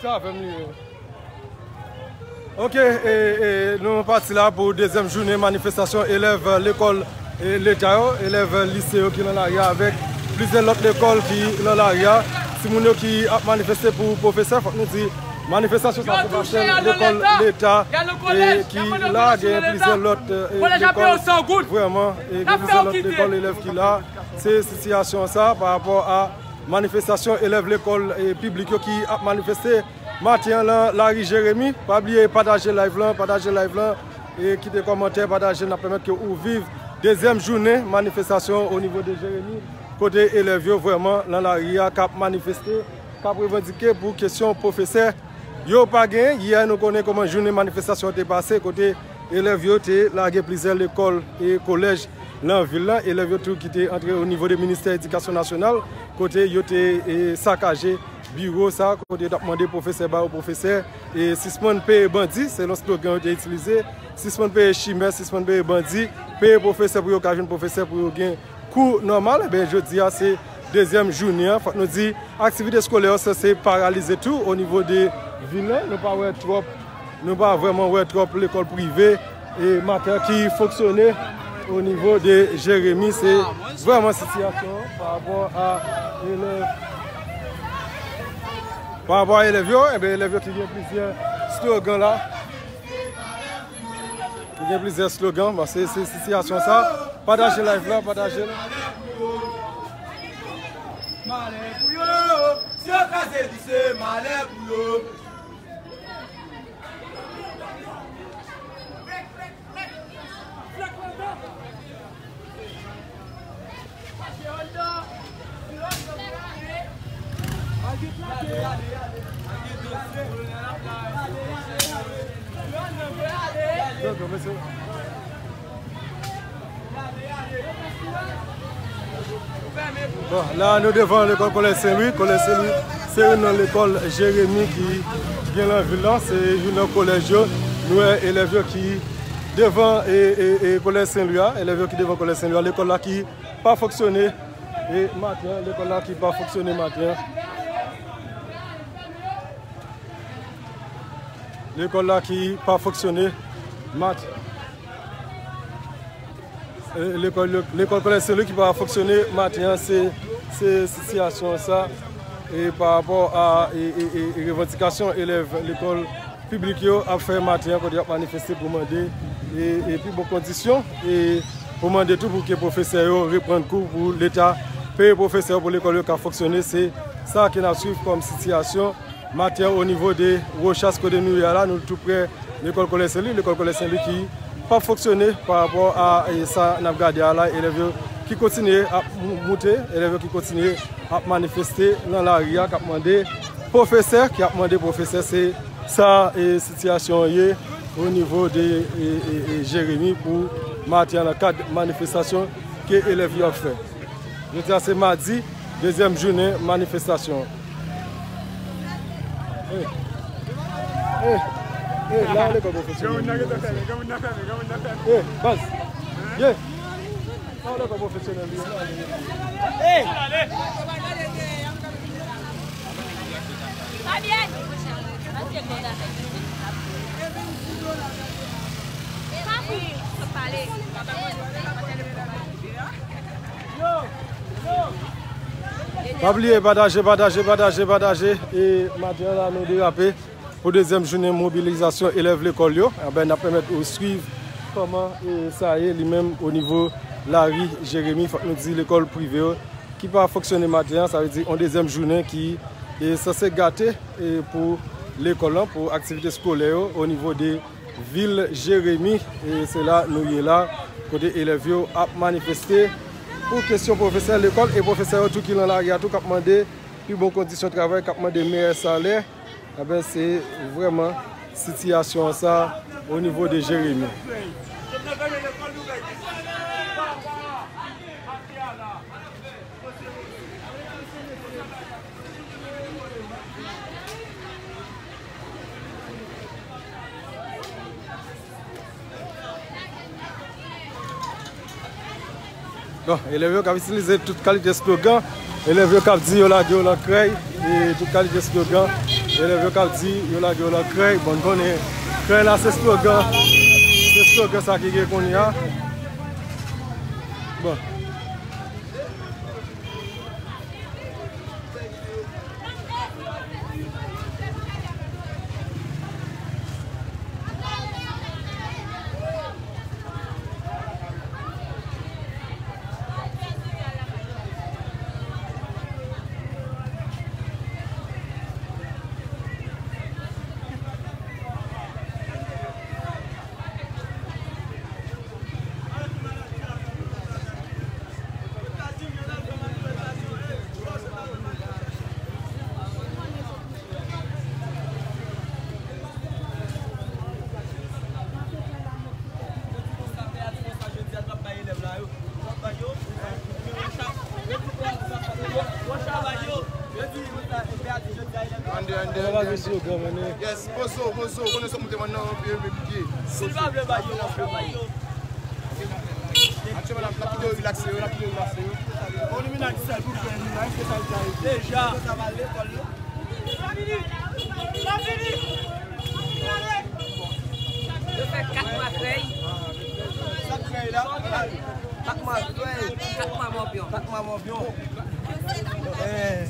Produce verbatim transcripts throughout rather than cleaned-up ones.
Sa avè m li ye. Ok, e, e, nou pati la pou dezyèm jounen manifestasyon elèv lekòl, e, leta yo, elèv lise yo ki nan lari a, avèk plizyè lòt lekòl ki nan lari a. Timoun yo ki ap manifeste pou pwofesè, fòk nou di manifestasyon sa se pa sèl lekòl leta, e, ki la, gen plizyè lòt, e, lekòl vrèman, e, gen plizyè lòt lekòl elèv ki la. Se sitiyasyon sa pa rapò a manifestasyon elèv lekòl, e, piblik yo ki ap manifeste maten an nan lari Jeremi. Pa bliye pataje live lan, pataje live lan, e kite kòmantè, pataje, n ap pèmèt ke ou viv dezyèm jounen manifestasyon o nivo de Jeremi, kote elèv yo vrèman nan lari a k ap manifeste, k ap revandike pou kesyon pwofesè yo pa genyen. Yè, nou konnen kòman jounen manifestasyon te pase, kote elèv yo te lage plizyè lekòl e kolèj nan vil lan. Elèv yo tou ki te antre o nivo de ministè edikasyon nasyonal, kote yo te, e, sakaje biwo sa, kote yo t ap mande pwofesè ba yo pwofesè, e sispann peye bandi, selon slogan yo te itilize, sispann peye chimè, sispann peye bandi, peye pwofesè pou yo ka jwenn pwofesè pou yo gen kou nòmal. Enben, jodi a se dezyèm jounen an. Fòk nou di, aktivite eskolè yo sanse paralize tou o nivo de vil lan. Nou pa wè twòp, nou pa vrèman wè twòp lekòl prive, e, maten an ki fonksyone o nivo de Jeremi. Se vrèman sitiyasyon an pa rapò a elèv, pa rapò a elèv yo. Enben, elèv yo ki gen plizyè slogan la. Ki gen plizyè slogan, bon, se, se sitiyasyon sa. Pataje live la, pataje l. Malè pou yo, si yo kraze li, se malè pou yo. Bon, la nou devan lekòl Kolèj Sen Lwi. Kolèj Sen Lwi se youn nan lekòl Jeremi ki gen nan vil lan. Se youn nan kolèj yo. Nou wè elèv yo ki devan, e, e, e, Kolèj Sen Lwi a. Elèv yo ki devan Kolèj Sen Lwi a. Lekòl la ki pa fonksyone, e, maten an. Lekòl la ki pa fonksyone maten an. Lekòl la ki pa fonksyone maten. E, lekòl, lekòl Kolèj Sen Lwi ki pa fonksyone maten an, se, se sitiyasyon sa, e, pa rapò a, e, e, e, e revandikasyon elèv lekòl piblik yo ap fè maten an, kote y ap manifeste pou mande, e, e pi bon kondisyon, e pou mande tou pou ke pwofesè yo reprann kou, pou Leta peye pwofesè yo, pou lekòl yo ka fonksyone. Se sa ke n ap swiv kòm sitiyasyon. Maten an, o nivo de Wochas, kote nou ye a la, nou tou prè lekòl Kolèj Sen Lwi, lekòl Kolèj Sen Lwi ki p ap fonksyone pa rapò a, e, sa n ap gade a la, elèv yo ki kontinye ap mou-, moute, elèv yo ki kontinye ap manifeste nan lari a, k ap mande pwofesè, ki ap mande pwofesè, se sa, e, sitiyasyon an ye o nivo de, e, e, e, Jeremi pou maten an nan kad manifestasyon ke elèv yo ap fè. Jodi a se madi, dezyèm jounen manifestasyon. Hey. Hey. Hey, la w lekòl pwofesyonèl. Hey, baz. Yeah. La w lekòl pwofesyonèl. Hey. Pa bliye pataje, pataje, pataje, pataje. E maten an la, nou derape pou dezyèm jounen mobilizasyon elèv lekòl yo. Enben, n ap pèmèt ou swiv kòman, e, sa ye li menm o nivo lari Jeremi. Fòk nou di lekòl prive yo ki pa fonksyone maten an, sa vle di yon dezyèm jounen ki, e, sanse gate, e, pou lekòl lan, pou aktivite eskolè yo o nivo de vil Jeremi. E se la nou ye la, kote elèv yo ap manifeste pou kesyon pwofesè lekòl e pwofesè yo tou ki nan lari a tou k ap mande pi bon kondisyon travay, k ap mande meyè salè. Enben, se vrèman sitiyasyon sa o nivo de Jeremi. Bon, elèv yo k ap itilize tout kalite slogan Elèv yo k ap di yo lage yo nan krèy, e tout kalite slogan. Elèv yo k ap di yo lage yo nan krèy, bon, n konnen krèy la se slogan, se slogan sa ki gen kounye a. Bon. Ande, ande, ande, ande. Yes, pozo, pozo, konnen sa moute mannan, anpil, men pye. Si l pa vle ba yo, l ap fè ba yo. Aktyèlman, n ap, n ap kite yo rilakse yo, n ap kite yo rilakse yo. Bon, nou vin ak sèl pou fè, nou la, èske sa l ka ede? Deja. Sa va lekòl, non? Yo fè kat mwa krèy. Kat krèy la? Kat mwa krèy. Kat mwa mòbyon. Kat mwa mòbyon. Eh.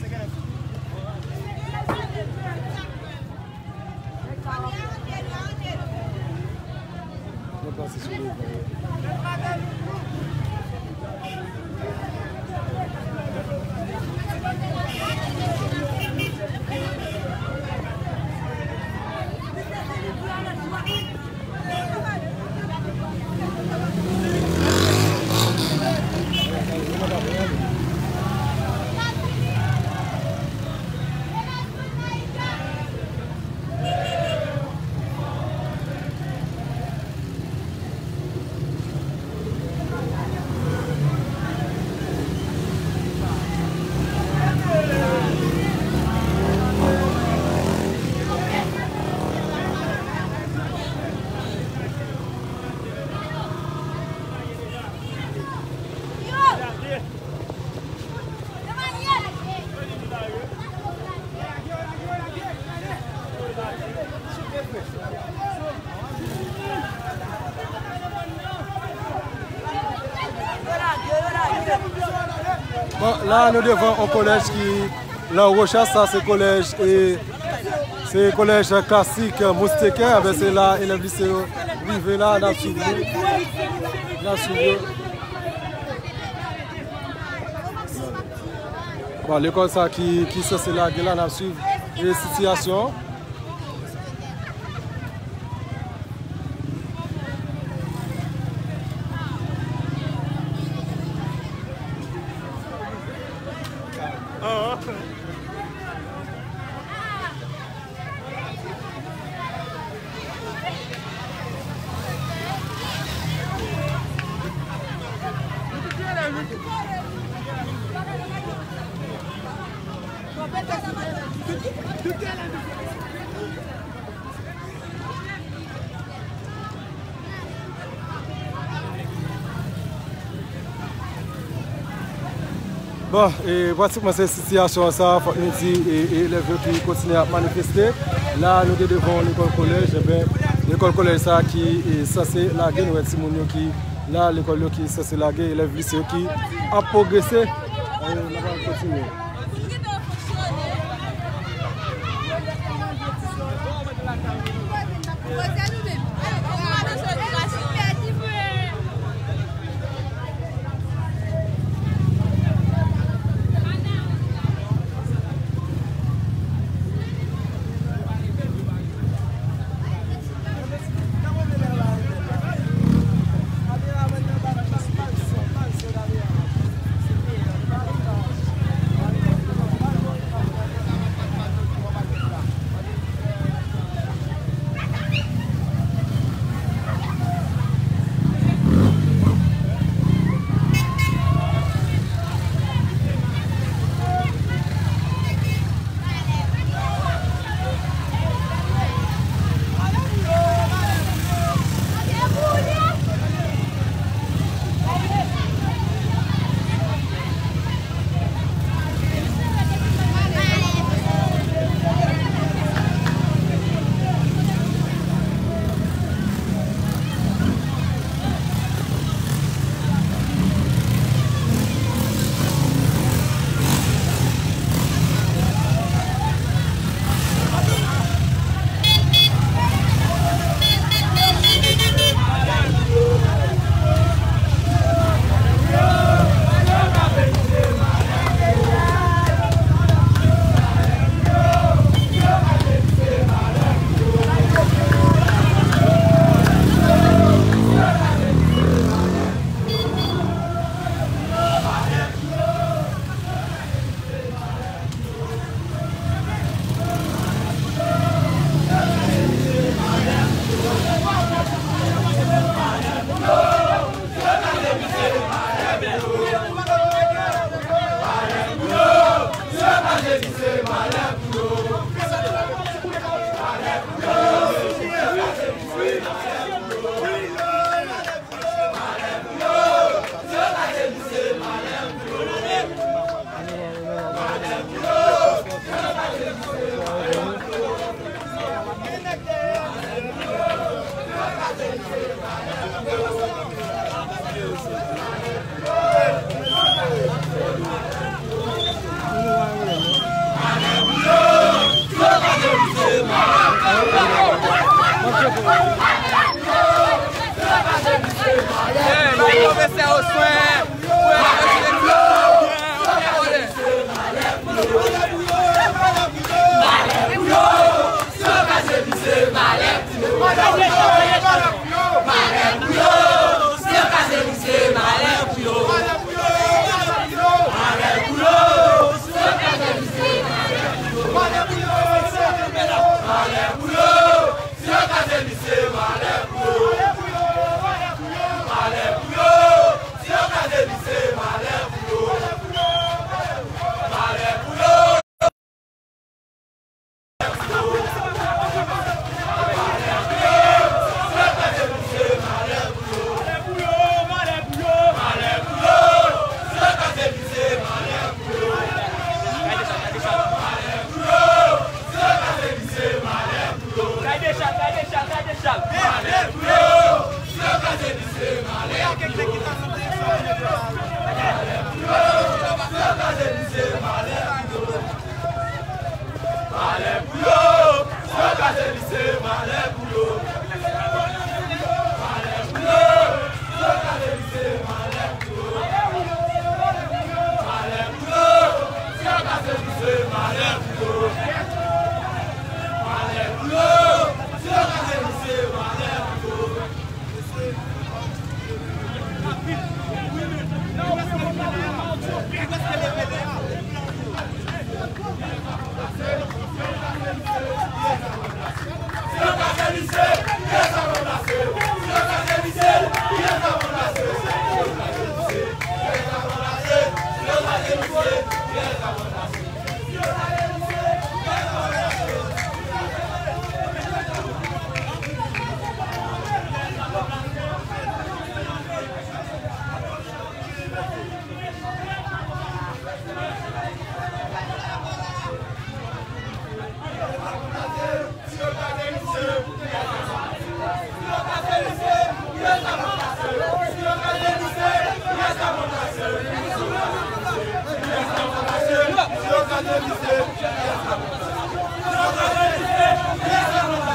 Mwen pase sou devan yo. Bon, la nou devan yon kolèj ki La Rochas, sa se kolèj, e, se kolèj klasik, e, Moustekè, enben se la elèv lise yo rive la, n ap swiv yo. N ap swiv yo. Bon, lekòl sa ki, ki sanse lage la, n ap swiv, e, sitiyasyon. Bon, e, pratikman se sitiyasyon sa, fòk nou di, e, e, elèv yo ki kontinye ap manifeste. La, nou te devan yon lekòl kolèj, enben, lekòl kolèj sa ki, e, sanse lage, nou wè timoun yo ki la, lekòl yo ki sanse lage, elèv lise yo ki ap pwogrese. E, nou pral kontinye.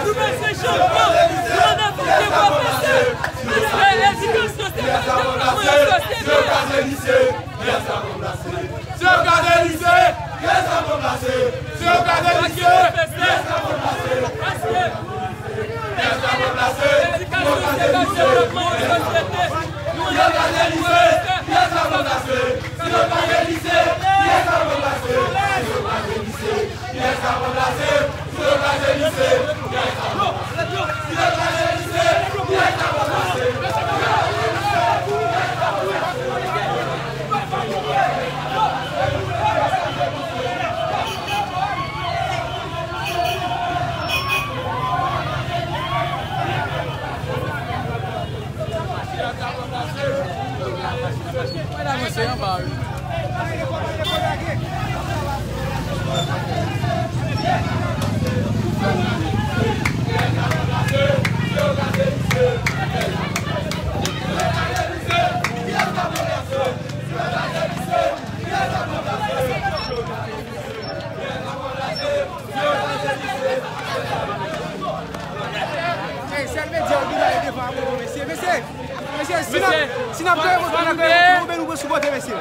Nou bezwen chanpyon, nou bezwen pwofesè. Edikasyon se pa de pwofesè, se byen. Sè Gade Lise! Sè Gade Lise! Ey, sèl medya yo ki pale devan an, mesye, mesye, mesye, si n ap, si n ap gade, nou pran sou kote, mesye.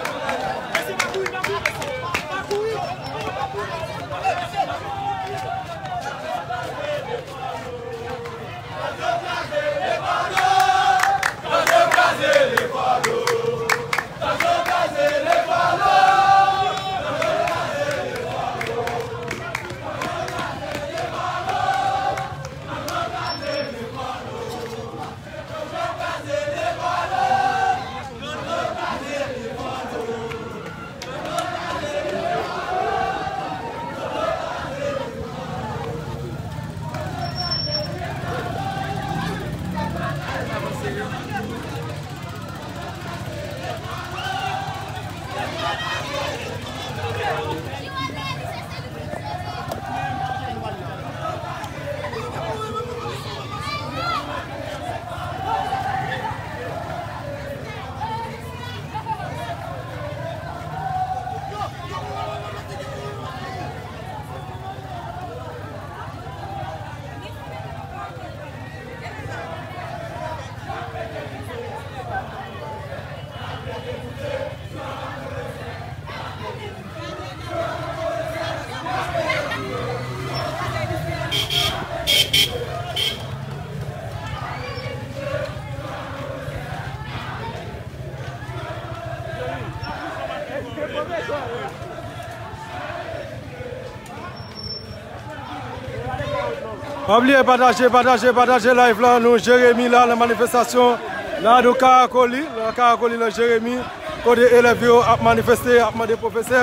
Pa bliye pataje, pataje, pataje live la. Nou Jeremi la nan manifestasyon la, nou Karakoli, nan Karakoli nan Jeremi, kote elèv yo ap manifeste, ap mande pwofesè.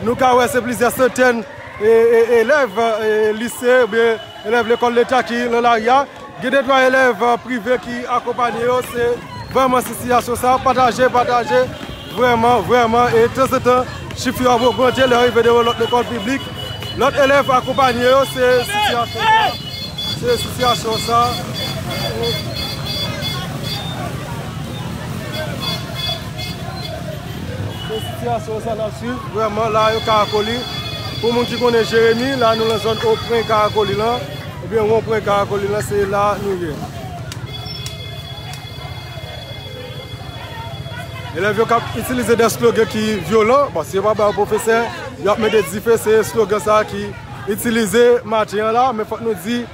Nou ka wè se plizyè santèn e, e, elèv, e, lise oubyen elèv lekòl leta ki nan lari a. Gen de twa elèv, e, prive ki akonpanye yo. Se vrèman sitiyasyon sa. Pataje, pataje. Vrèman, vrèman. E tanzantan, chif yo ap ogmante lè yo rive devan lòt lekòl piblik. Lòt elèv akonpanye yo, se sitiyasyon sa. Se sitiyasyon sa. Se sitiyasyon sa n ap swiv. Vrèman, la yo Karakoli. Pou moun ki konnen Jeremi, la nou nan zòn Opren Karakoli lan, oubyen Wonpren Karakoli lan, se la nou ye. Elèv yo k ap itilize de slogan ki vyolan. Bon, si yo pa ba yo pwofesè, y ap mete dife. Se slogan sa ki itilize maten an la, men fòk nou di,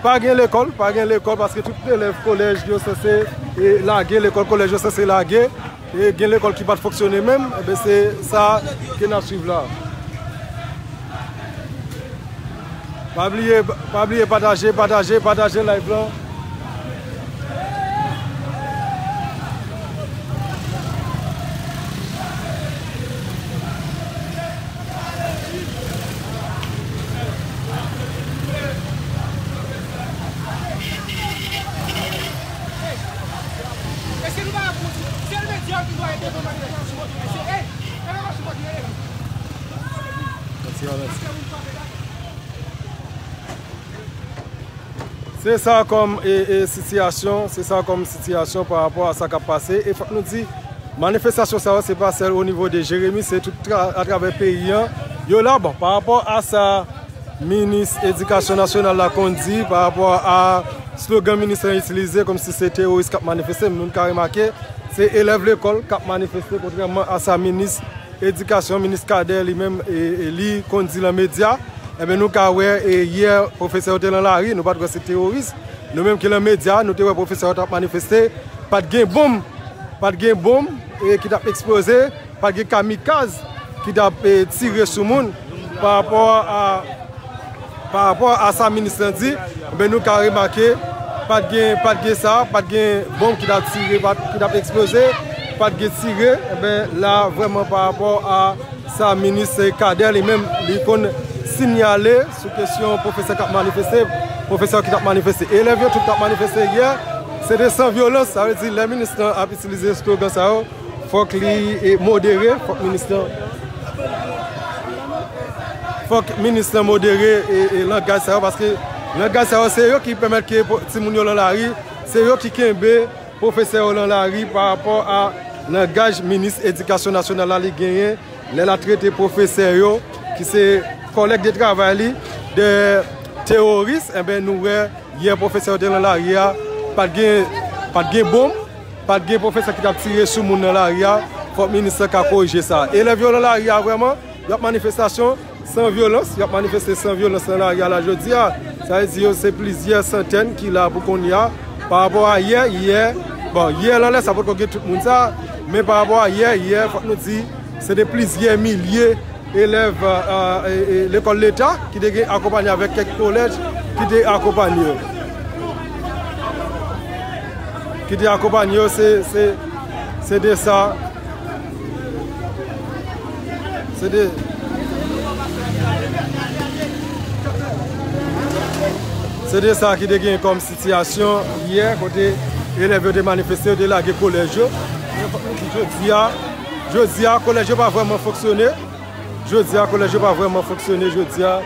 pa gen lekòl, pa gen lekòl, paske tout elèv kolèj yo sanse, e, lage, lekòl kolèj yo sanse lage, e gen lekòl ki pa t fonksyone menm, enben se sa ke n ap swiv la. Pa bliye, pa bliye pataje, pataje, pataje live lan. Se sa kòm, e, e, sitiyasyon, se sa kòm sitiyasyon pa rapò a sa k ap pase. E fòk nou di, manifestasyon sa yo, se pa sèl o nivo de Jeremi, se tout tra-, atravè peyi an. Yo la, bon, pa rapò a sa minis edikasyon nasyonal la konn di, pa rapò a slogan minis lan itilize, kòmsi se teworis k ap manifeste, men nou ka remake, se elèv lekòl k ap manifeste, kontrèman a sa minis edikasyon, minis Cadet li menm, e, e li konn di lan medya, enben nou ka wè, e yè, pwofesè yo te lan lari, nou pa t wè se teworis. Nou menm ki lan medya, nou te wè pwofesè yo t ap manifeste, pa t gen bonm, pa t gen bonm, e ki t ap eksploze, pa t gen kamikaz ki t ap, e, tire sou moun pa rapò a Pa rapò a sa minis lan di, enben, nou ka remake, pa t gen, pa t gen sa, pa t gen bonm ki t ap tire, pa t, ki t ap eksploze, pa t gen tire, enben, la, vrèman, pa rapò a sa minis Cadet li menm, li konn sinyale sou kesyon pwofesè k ap manifeste, pwofesè ki t ap manifeste. Elèv yo tout t ap manifeste yè, se te san vyolans, sa vle di, lè minis lan ap itilize slogan sa yo, fòk li, e, modere, fòk minis lan, fòk minis lan modere, e, e, langaj sa yo, paske langaj sa yo, se yo ki pèmèt ke po-, timoun yo lan lari, se yo ki kenbe pwofesè yo lan lari pa rapò a langaj minis edikasyon nasyonal la li genyen lè l ap trete pwofesè yo, ki se kòlèg de travay li, de teworis, enben, nou wè yè pwofesè yo te lan lari a, pa t gen, pa t gen bonm, pa t gen pwofesè ki t ap tire sou moun nan lari a, fòk minis lan ka korije sa. Elèv yo lan lari a vrèman, y ap manifestasyon san vyolans, y ap manifeste san vyolans lan lari a la jodi a. Sa vle di yo se plizyè santèn ki la pou kounye a. Pa rapò a yè, yè, bon, yè lan lè sa potko gen tout moun sa, men pa rapò a yè, yè, fòk nou di, se te plizyè milye elèv, e, e, e, lekòl leta ki te gen akonpanye avèk kèk kolèj ki te akonpanye yo. Ki te akonpanye yo, se, se, se de sa. Se de, se de sa ki te gen kòm sitiyasyon yè, kote elèv yo te manifeste, yo te lage kolèj yo. Men fòk nou di jodi a, jodi a, kolèj yo pa vrèman fonksyone. Jodi a, kolèj yo pa vrèman fonksyone jodi a.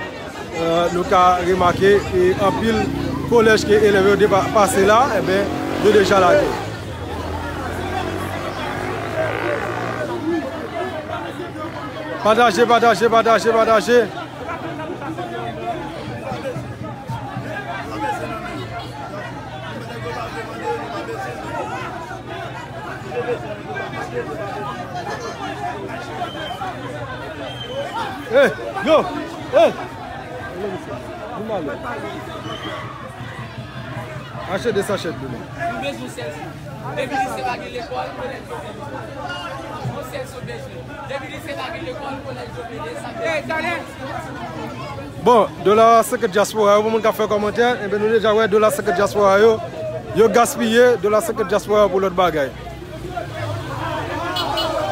E, nou ka remake, e, anpil kolèj ke elèv yo deja pase la, enben, yo deja lage. Pataje, pataje, pataje, pataje. Hey, yo, hey. Achte de sachè dlo. Nou bezwen sèl sou. Depi lise pa gen lekòl, kolèj yo gen lekòl. Yon sèl sou bezwen. Depi lise pa gen lekòl, kolèj yo gen lekòl. Bon, dola senkant dyaspora yo, pou moun k ap fè kòmantè, enben nou deja wè dola senkant dyaspora yo, yo gaspiye dola senkant dyaspora yo pou lòt bagay.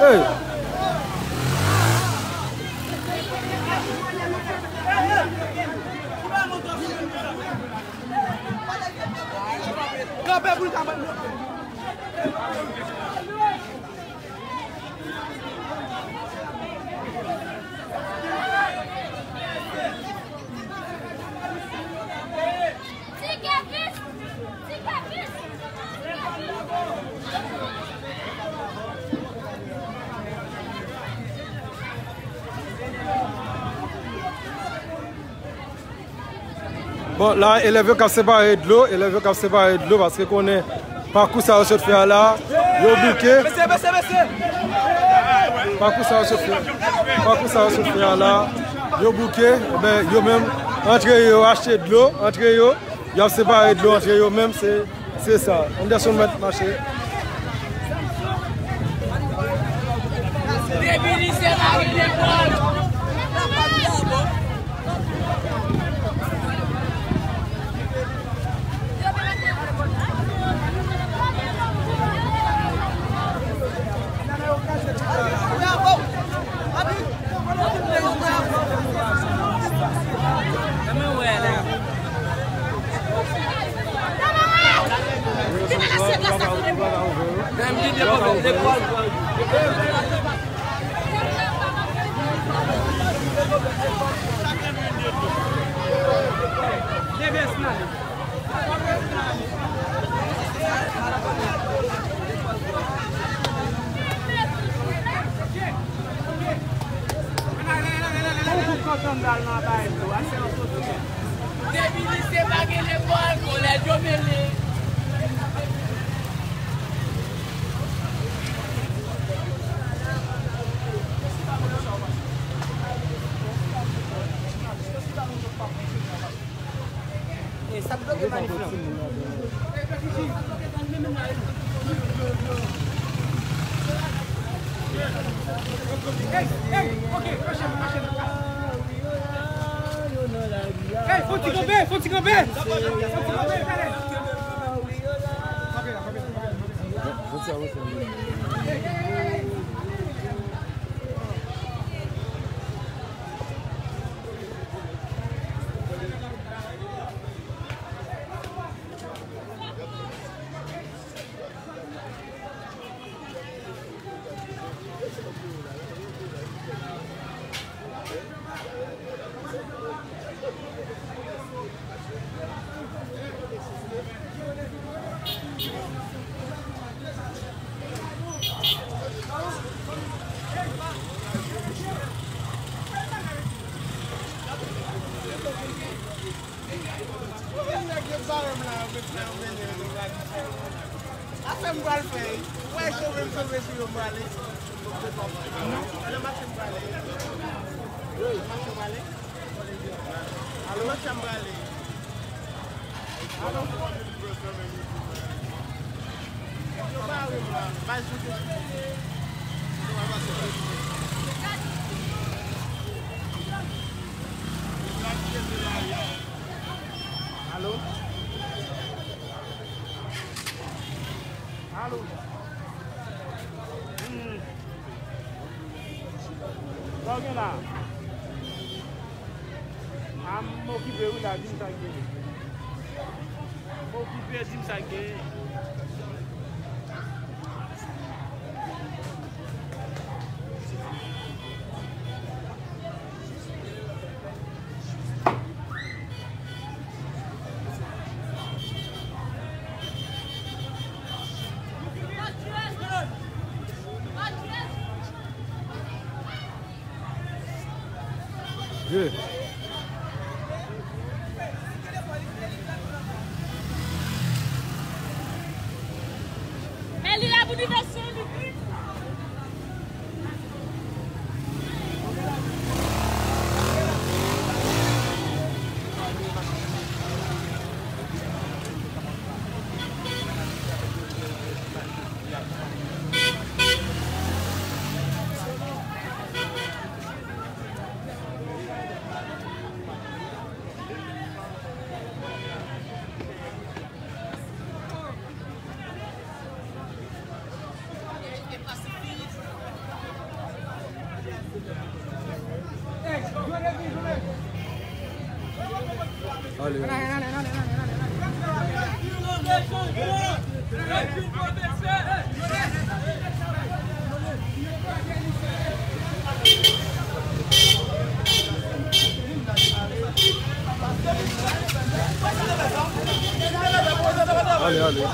Hey! Bon, la, elèv yo k ap separe dlo, elèv yo k ap separe dlo, paske konnen pakou sa yo sot fè a la, yo bouke. Mesye, mesye, mesye! Pakou sa yo sot fè, pakou sa yo sot fè a la, yo bouke. Ebyen, yo menm, antre yo, achte dlo, antre yo, y ap separe dlo antre yo menm, se, se sa. Anderson mèt mache. Depi li se pa gen lekòl. Depi lise pa gen lekòl, kolèj yo mele. Sa bloke manif lan. Hey, fò ti kanpe, fò ti kanpe. Fò ti kanpe, talè. Afè m pral fè, ou wè sove m sove sou yo m prale. Nan mache m prale. Mache m prale. Alo, mache m prale. Alo. Yo bare m la. Bay sou. Alo. Alo. Hmm. Sa w gen la? A, m okipe wi la, di m sa k genyen. M okipe, di m sa k genyen. Men li la pou li fè son li. Ale. Ale, ale.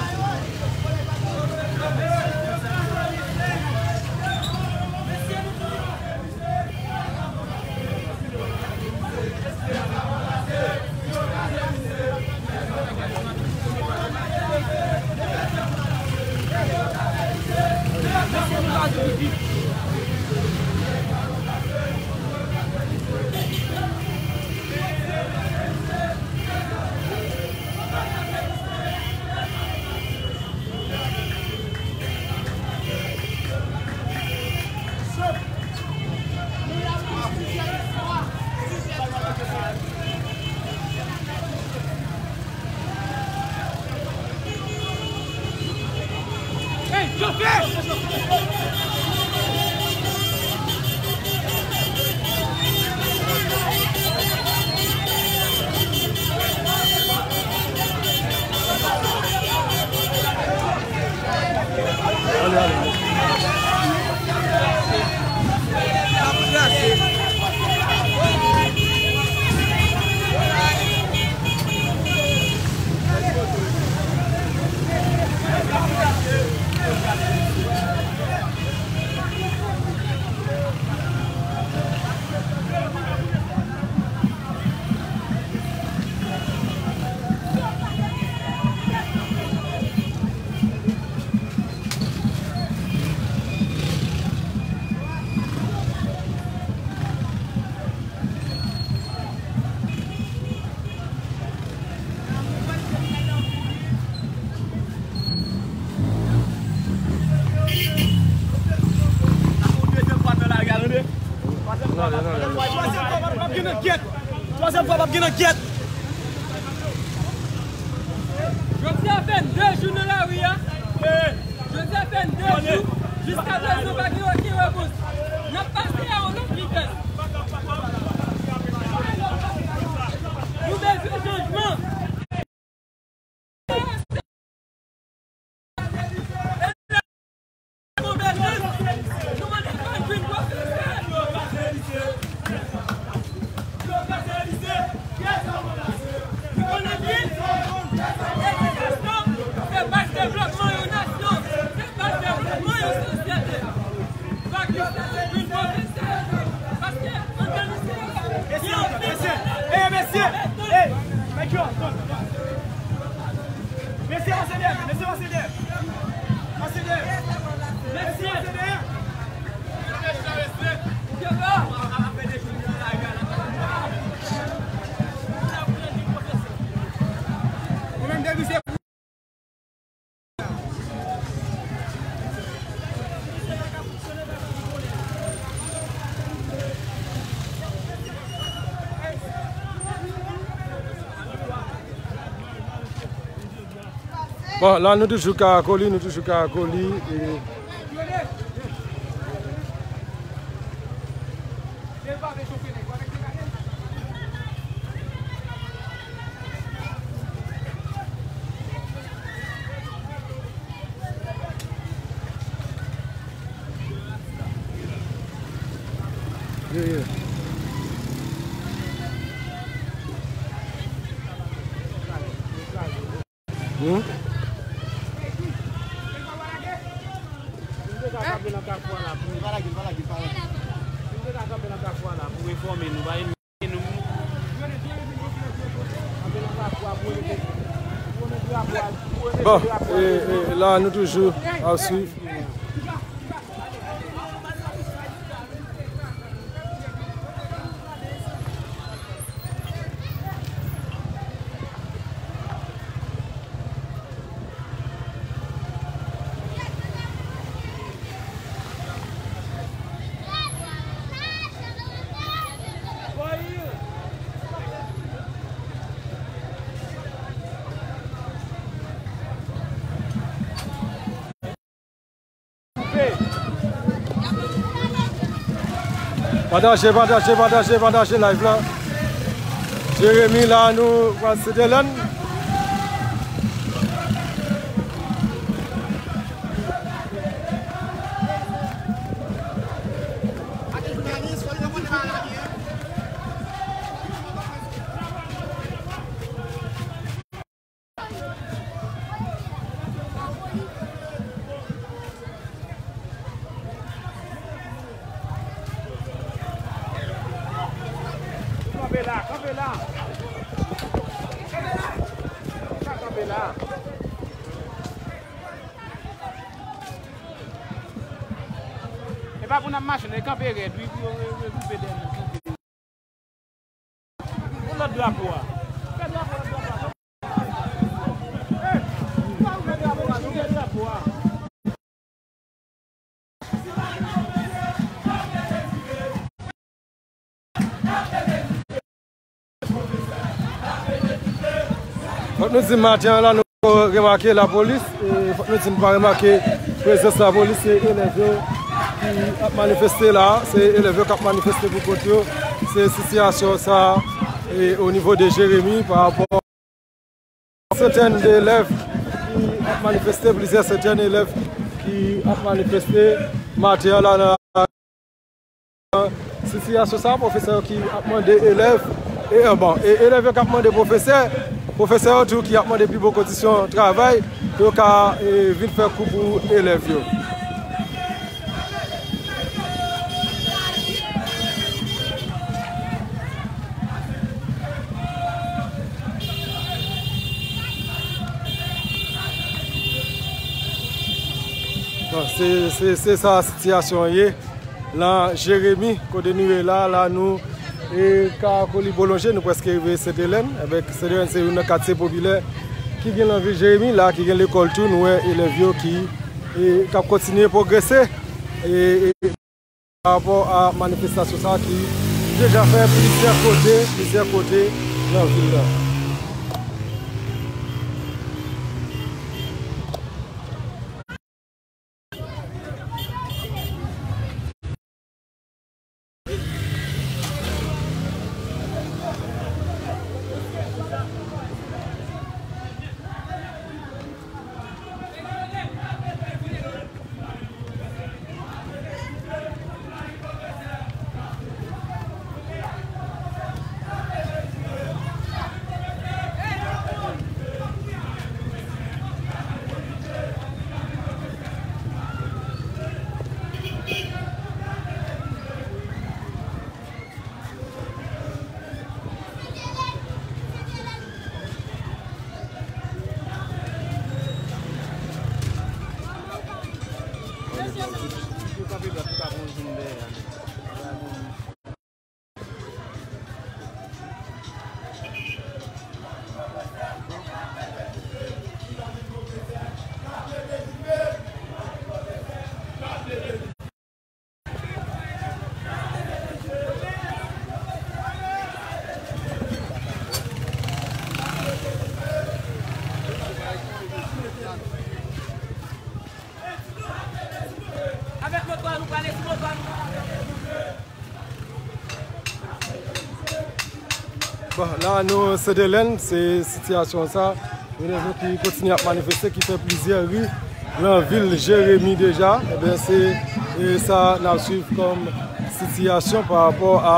Twazyèm fwa p ap gen nan gyèt. Twazyèm fwa p ap gen nan gyèt. Jodi a fè de jou nan lari a. Jodi a fè de jou. Jiska prezan pa gen okenn repons. N ap pase a yon lòt vitès. Nou bezwen chanjman. Mesye, mesye, mesye, hey, mesye, hey, mesye, mesye, pase dèyè, mesye, pase dèyè, pase dèyè, mesye, pase dèyè. Ou menm depi se Bon, la nou toujou Karakoli, nou toujou Karakoli. E Yeah, yeah. Hmm? Bon, e, e, la nou toujou ap swiv. Pataje, pataje, pataje, pataje live la. Jeremi la, nou pral Sentelèn. Pou n ap mache, nèg kanpe rèd, wi, pou yo re-, regwoupe dèyè nou. Pou lòt drapo a. Fè drapo a, lòt drapo a. Fè drapo a, fè drapo a. Fòk nou di maten an la, nou remake lapolis, e fòk nou di nou pa remake prezans lapolis, se elèv yo ki ap manifeste la, se elèv yo k ap manifeste pou kont yo, se sitiyasyon sa, e o nivo de Jeremi, pa rapò santèn de elèv ki ap manifeste, plizyè santèn elèv ki ap manifeste maten an la nan sitiyasyon sa, pwofesè yo ki ap mande elèv, e, bon, e elèv yo k ap mande pwofesè, pwofesè yo tou ki ap mande pi bon kondisyon travay pou yo ka, e, vin fè kou pou elèv yo. Bon, se, se, se sa sitiyasyon an ye. Nan Jeremi, kote nou ye la, la nou, e, ka kolibwolonje, nou prèske rive Sentelèn. Ebyen, Sentelèn se youn nan katye popilè ki gen nan vil Jeremi, la ki gen lekòl tou, nou wè elèv yo ki, e, k ap kontinye pwogrese. E, e, pa rapò a manifestasyon sa ki deja fè plizyè kote, plizyè kote nan vil la. Avèk motò a, nou prale sou motò a, nou prale. Bon, la nou Sentelèn, se sitiyasyon sa. Elèv yo ki kontinye ap manifeste, ki fè plizyè ri nan vil Jeremi deja. Ebyen, se, e, sa n ap swiv kòm sitiyasyon pa rapò a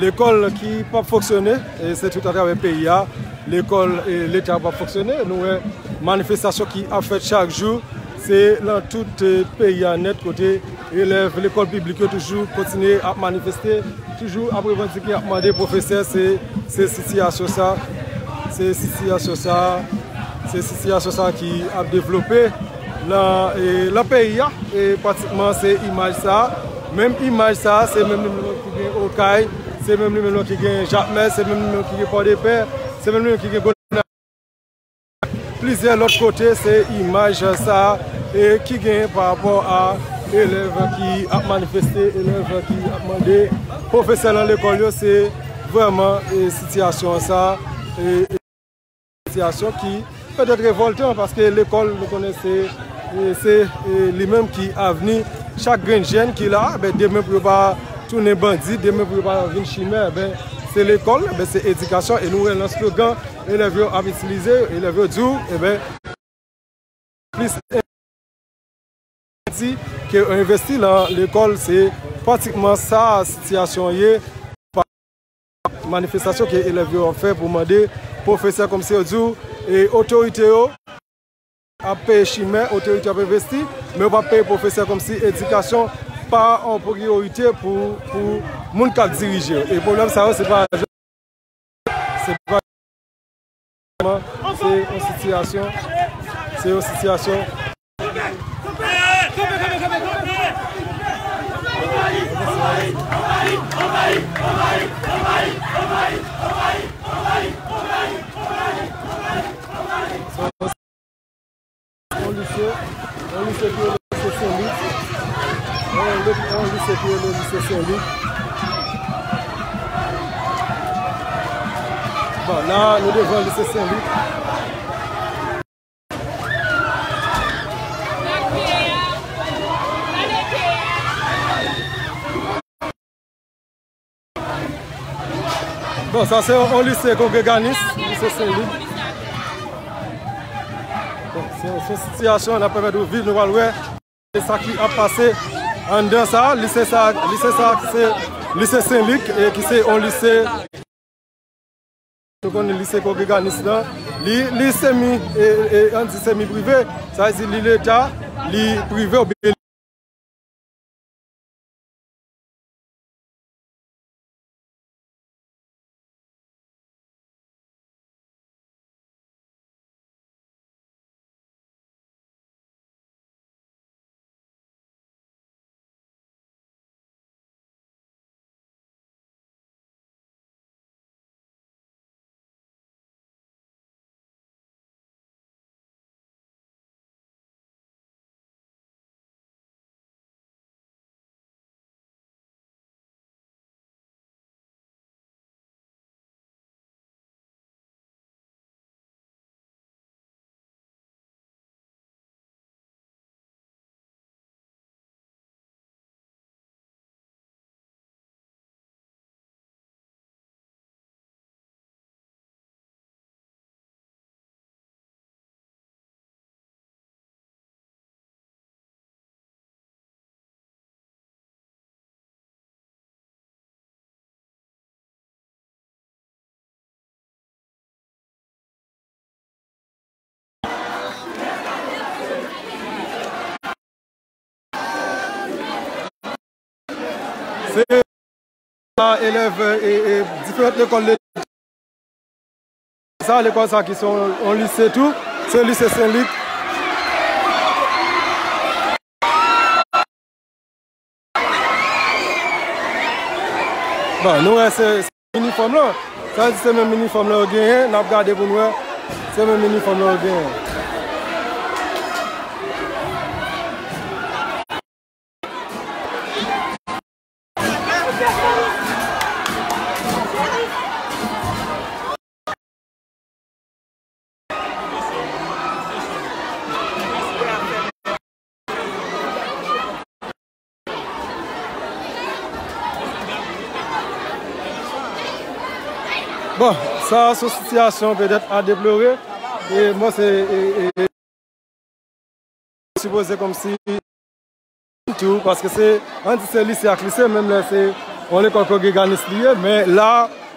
lekòl ki p ap fonksyone, e se tout atravè peyi a. Lekòl, e, Leta p ap fonksyone. Nou wè manifestasyon ki ap fèt chak jou. Se nan tout, e, peyi a nèt kote elèv lekòl piblik yo toujou kontinye ap manifeste, toujou ap revandike, ap mande pwofesè. Se, se sitiyasyon sa, se sitiyasyon sa, se sitiyasyon sa ki ap devlope nan, e, nan peyi a. E pratikman se imaj sa, menm imaj sa, se menm li menm ki gen Okay, se menm li menm ki gen Jakmèl, se menm li menm ki gen Pòdepè, se menm li menm ki gen Gonayiv. Plizyè lòt kote, se imaj sa, e, ki genyen pa rapò a elèv ki ap manifeste, elèv ki ap mande pwofesè nan lekòl yo. Se vrèman, e, sitiyasyon sa, e, e, sitiyasyon ki petèt revòltan, paske lekòl, nou konnen se, e, se, e, li menm ki avni chak grenn jèn ki la. Ben, demen pou yo pa tounen bandi, demen pou yo pa vin chimè, ben, se lekòl, ben, se edikasyon. E nou wè nan slogan elèv yo ap itilize, elèv yo di w, e ben, plis di ke envesti nan lekòl, se pratikman sa sitiyasyon ye. Manifestasyon ke elèv yo ap fè pou mande pwofesè, kòmsi yo di w, e otorite yo ap peye chimè, otorite ap envesti, men yo p ap peye pwofesè, kòmsi edikasyon pa yon priyorite pou, pou moun k ap dirije yo. E pwoblèm sa yo, se pa, se pa, se yon sitiyasyon, se yon sitiyasyon. Yon lise ki rele lise Sen Lik. Yon lise ki rele lise Sen Lik. Bon, la, nou devan lise Sen Lik. Bon, sa se yon lise kongreganis, lise Sen Lik. Bon, se yon, se yon sitiyasyon n ap pèmèt ou viv, nou pral wè sa ki ap pase anndan sa, lise sa, lise sa ki se lise Sen Lik, e ki se yon lise nou konnen lise kongreganis lan, li, li semi, e, e, ann di semi prive, sa vle di li leta, li prive oubyen Se elèv, e, e, diferan lekòl leta. Sa, lekòl sa ki se yon, yon lise tou, se lise Sen Lik. Bon, nou wè se, se inifòm lan. Sa vle di se menm inifòm lan yo genyen, n ap gade pou n wè. Se menm inifòm lan yo genyen. Bon, sa a se yon sitiyasyon petèt a deplore. E mwen se, e, e, sipoze kòmsi tou, paske se, ann di se lise ak lise, menm lè se yon lekòl kongreganis li ye, men la,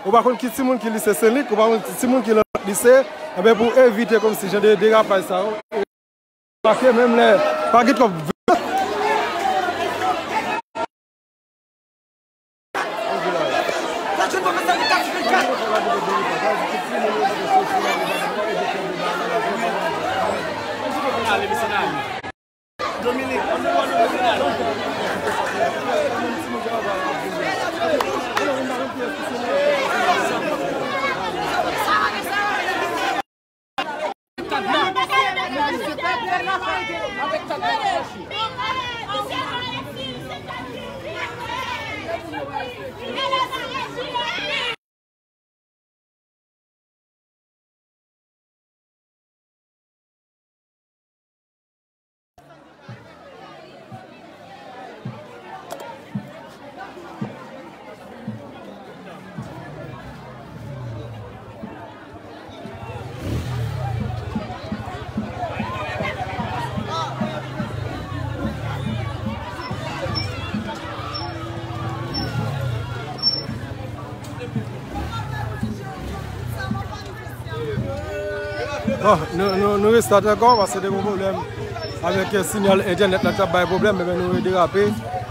ou pa konn ki timoun ki lise Sen Lik, ou pa konn ki timoun ki nan lòt lise, enben pou evite kòmsi jan de derapaj sa yo, paske menm lè, pa gen twòp Bon, nou, nou, nou restart ankò paske te gen pwoblèm avèk, eh, sinyal entènèt la k t ap bay pwoblèm, men nou rederape.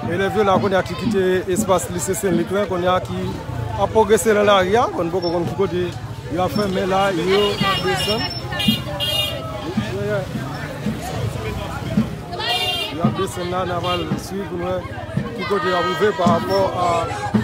Elèv yo la kounye a ki kite espas lise Sen Lik lan, kounye a ki ap pwogrese nan lari a, konn poko konn ki kote y ap fè, men la, yo ap desann. Yo ap desann la, n a pral swiv pou n wè ki kote y ap rive pa rapò a.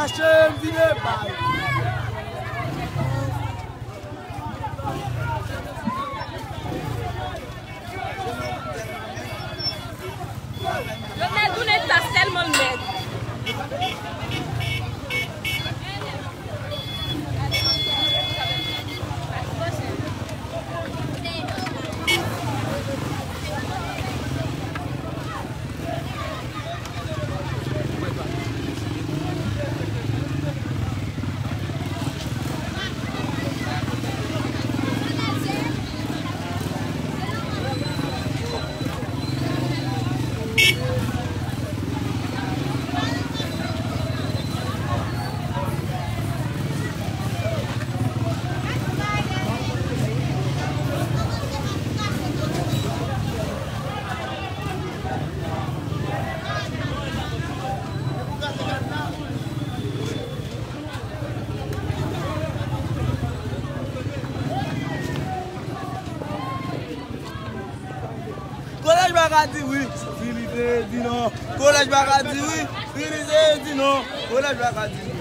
Mache m vide bal. Yo te tounen tas tèlman l mèg. Kolèj pa ka di wi, si li te di non. Kolèj pa ka di wi, si li te di non. Kolèj pa ka di wi.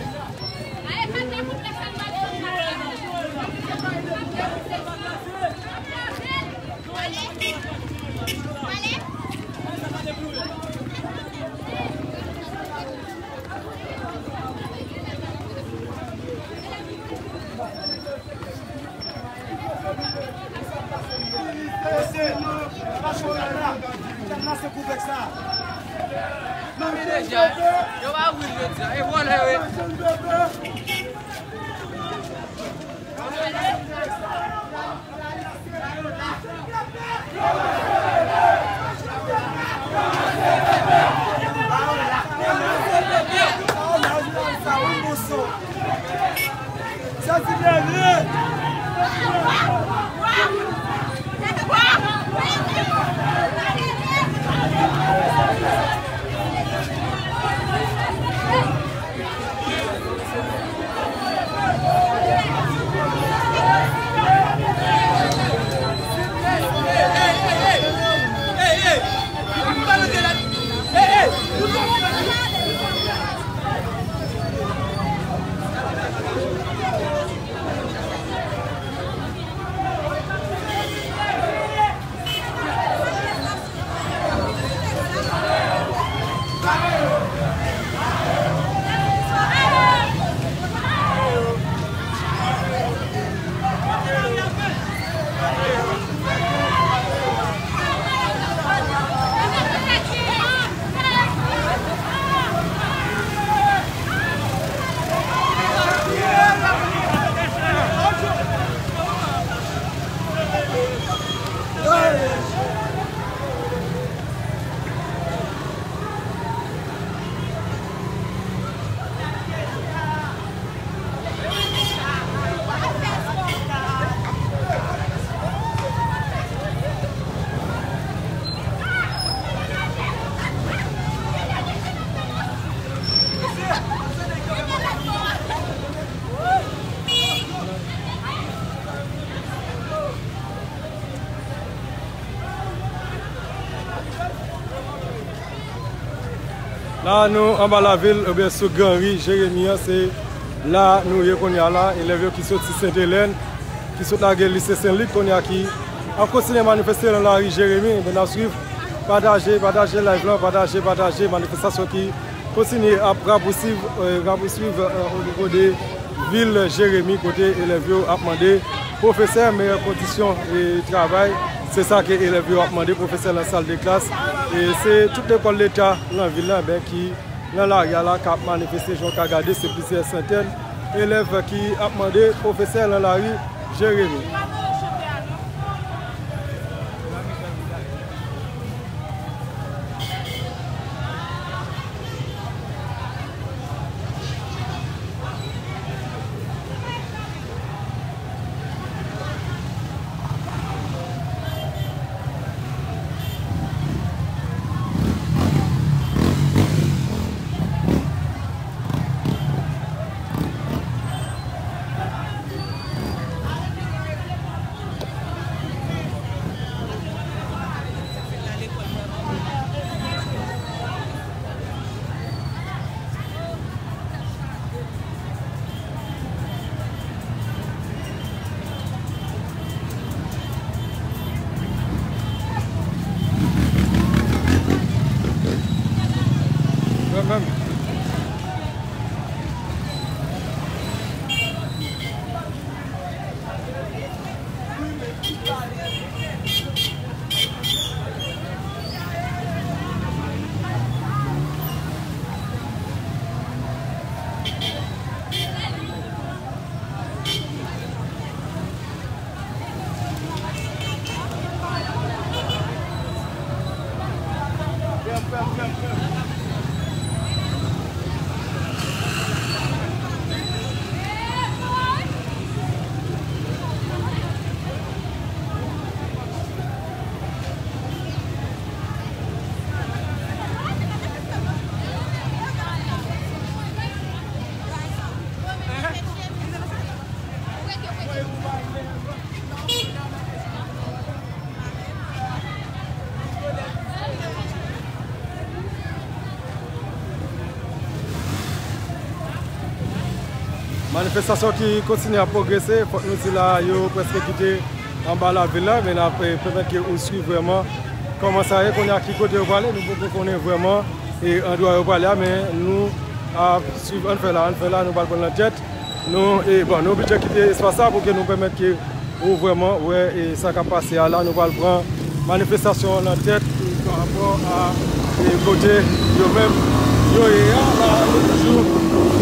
Yo pa ouvri l jodi a, e vòlè yo ye. La, nou anba lavil, oubyen sou Gran Ri Jeremi an, se la nou ye kounye a la. Elèv yo ki soti Sent Elèn, ki sot lage Lise Sen Lik, kounye a ki ap kontinye manifeste nan lari Jeremi. Ebyen, n ap swiv, pataje, pataje live lan, pataje, pataje manifestasyon ki kontinye ap rapousiv, eh, rapousiv, eh, o nivo de vil Jeremi, kote elèv yo ap mande pwofesè meyè kondisyon, eh, travay. Se sa ke elèv yo ap mande pwofesè nan sal de klas. E se tout lekòl leta nan vil la, ben, ki nan lari a la k ap manifeste. Jan w ka gade, se plizyè santèn elèv ki ap mande pwofesè nan lari Jeremi. Manifestasyon ki kontinye ap pwogrese, fòk nou di la, yo prèske kite anba lavil la, men n ap, eh, pèmèt ke ou swiv vrèman kòman sa ye, kounye a ki kote yo prale, nou poko konnen vrèman, eh, andwa yo prale a, men nou ap swiv, ann fè la, ann fè la, nou pral pran nan tèt. Nou, e, bon, nou oblije kite espas la pou ke nou pèmèt ke ou vrèman wè, e, sa k ap pase a la. Nou pral pran manifestasyon an nan tèt, e, pa rapò a, e, kote yo menm yo ye a. La, nou toujou,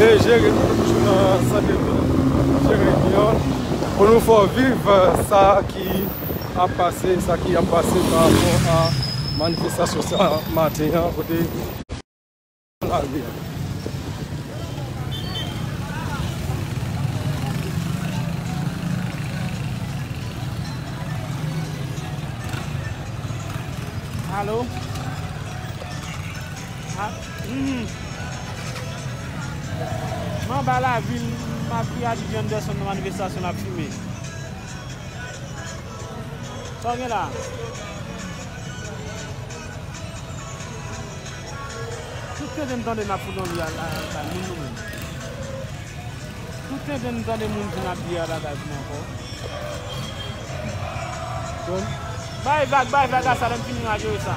e, Jeremi, nou toujou nan sant vil Jeremi an pou nou fè w viv, e, sa ki ap pase, sa ki ap pase pa rapò a manifestasyon sa maten an, kote Alo? A, mhm. M anba lavil, m ap ri Adidje Anderson nan manifestasyon l ap fime. Sa w gen la? Tout tenten m tande n ap fout anvi al, al, al bay moun nou menm. Tout tenten m tande moun vin ap di al bagay pou mwen ankò. Bay vag, bay vag a sa, lè m fini radyo e sa.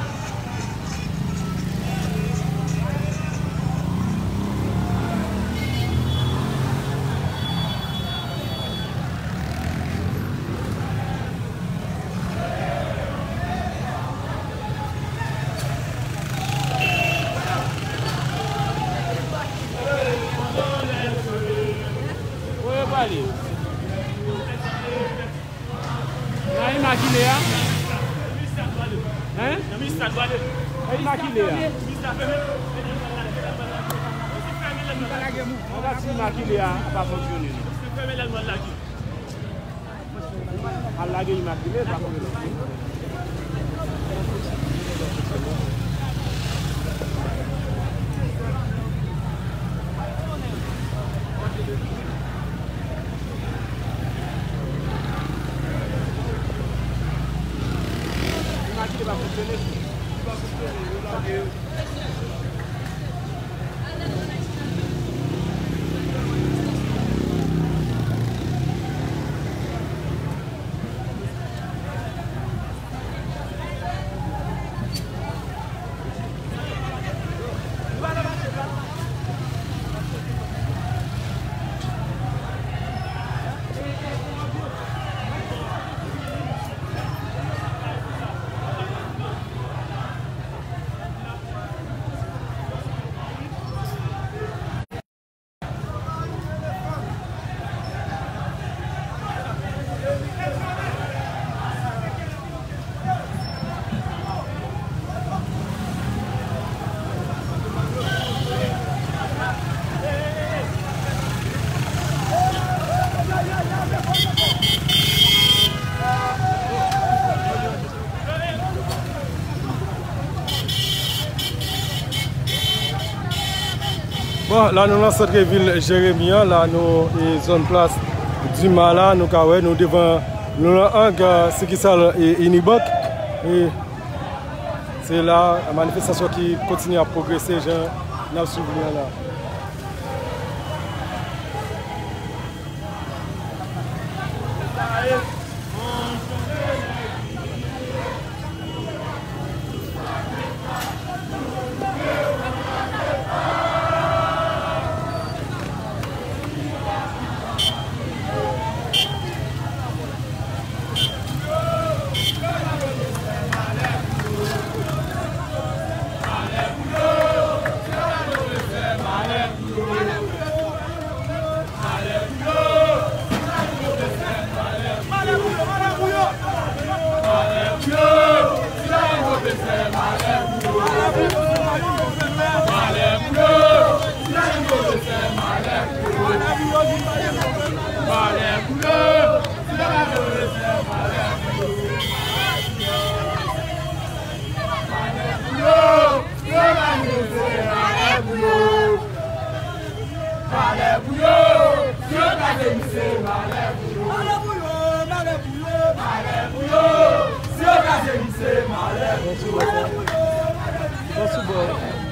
Kote yo prale? Nan Imakile a? Hein? Nan Imakile a. Mwen pa si Imakile a pa fonksyone non. Al lage Imakile, pa konnen non. Imakile pa fonksyone. Bon, la nou nan sant vil Jeremi an, la nou, e, zòn plas Dima la, nou ka wè, nou devan, nou nan ang, e, sikisal, e, Unibank. E se la manifestasyon ki kontinye ap pwogrese jan n ap swiv li an la. Pran sou bò sa. Pran sou bò.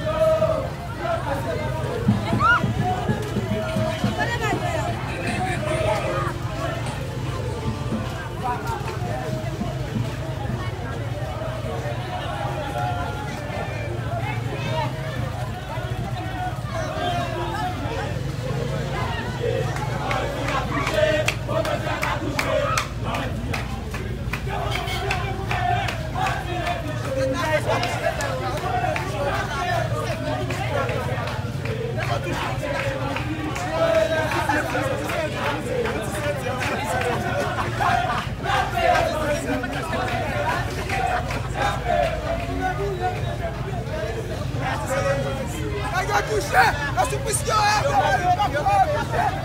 Nèg yo touche! Yo sou pis yo!